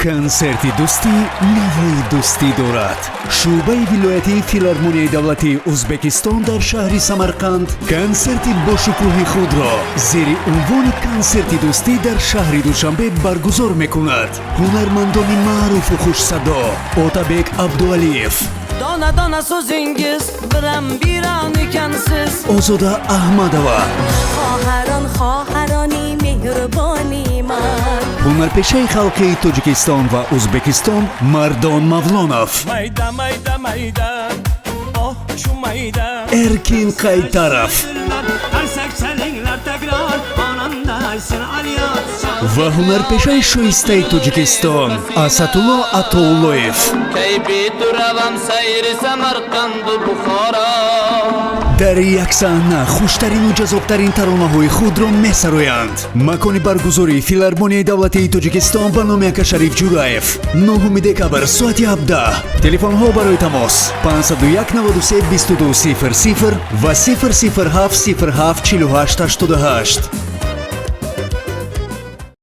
Консерти дӯстӣ навои дӯстӣ дорад. Шӯъбаи вилоятии Филармонияи давлатии Ӯзбекистон дар шаҳри Самарқанд консерти бошукӯҳи худро зери унвони «Консерти дӯстӣ» дар шаҳри Душанбе баргузор мекунад. Ҳунармандони маъруфу хушсадо: Отабек Абдуалиев, Dona dona so'zingiz biram biron ekansiz. Озода Аҳмадова, Хоҳарон, хоҳарони меҳрубони ман. ҳунарпешаи халқии Тоҷикистон ва Ӯзбекистон Мардон Мавлонов, Mayda, mayda, mayda, oh, shu mayda. Эркин Қайтаров Qarsak chalinglar takror, xonanda Aysin Aliyor. Ва ҳунарпешаи шоистаи Тоҷикистон Асадулло Атоуллоев. Кай бе ту равам сайри Самарқанду Бухоро. Дар як саҳна хуштарину ҷаззобтарин таронаҳои худро месароянд. Макони баргузории: Филармонияи давлатии Тоҷикистон ба номи Акашариф Ҷураев, 9 декабр, соати 17. Телефонҳо барои тамос: 501 93 22 00 ва 007 07 48 88.